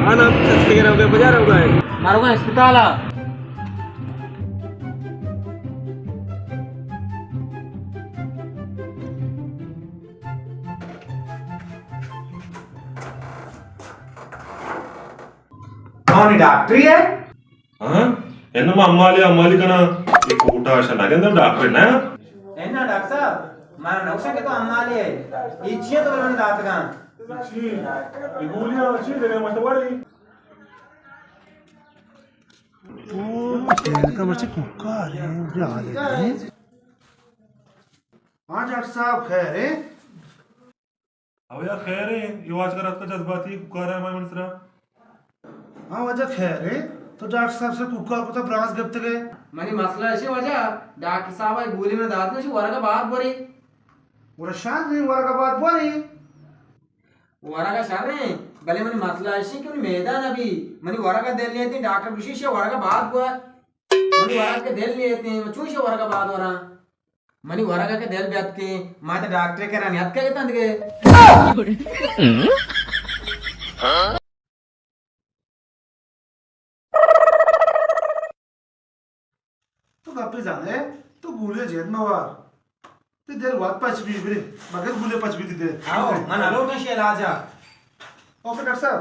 ہاں، نام سستے کے رہو گئے، بجا رہو گئے۔ مارو گئے اسپتال آ۔ کون ڈاکٹری ہے؟ ہاں؟ انما امالی، امالی کنا۔ یہ کوٹا شنا گندم ڈاکٹر نا۔ انا ڈاکٹر صاحب، مارا نوشا کہ تو امالی ہے۔ یہ چیئے تو بلونے داتگاں۔ چی؟ یہ گولیاں چی دے مشتواری؟ او، تیل کا مرچی کوکار ہے، مجھے حال ہے۔ ہاں ڈاکٹر صاحب، خیر ہے؟ او یار خیر ہے، یہ واجہ رات کا جذباتی کوکار ہے ہمارے من سرا۔ ہاں واجہ خیر ہے، تو ڈاکٹر صاحب سے کوکار کو تو برانز گپت گئے۔ منی مسئلہ ایشی واجہ، ڈاکٹر صاحب آئی گولی من دات نشی ورگا بات بوری۔ ورشان نہیں ورگا بات بوری۔ ورگ ء شر انت، بلے منی مسئلہ ایش انت کہ منی میدان ابھی منی ورگ ء دل نیتیں، ڈاکٹر گوشی شے ورگ ء بعد گور۔ منی ورگ ء دل نیتیں، من چون شے ورگ ء بعد وراں؟ منی ورگ ء کہ دل بیتکیں، ما تا ڈاکٹر کرا نیتکگ اتاں دگہ۔ تو گپے زانے، تو گولے جیت موار۔ تی دل وات پچ بی برے، مگر گولے پچ بی تی دل۔ آؤ، من الو نشی علاجا۔ اوکے ڈاکٹر صاحب۔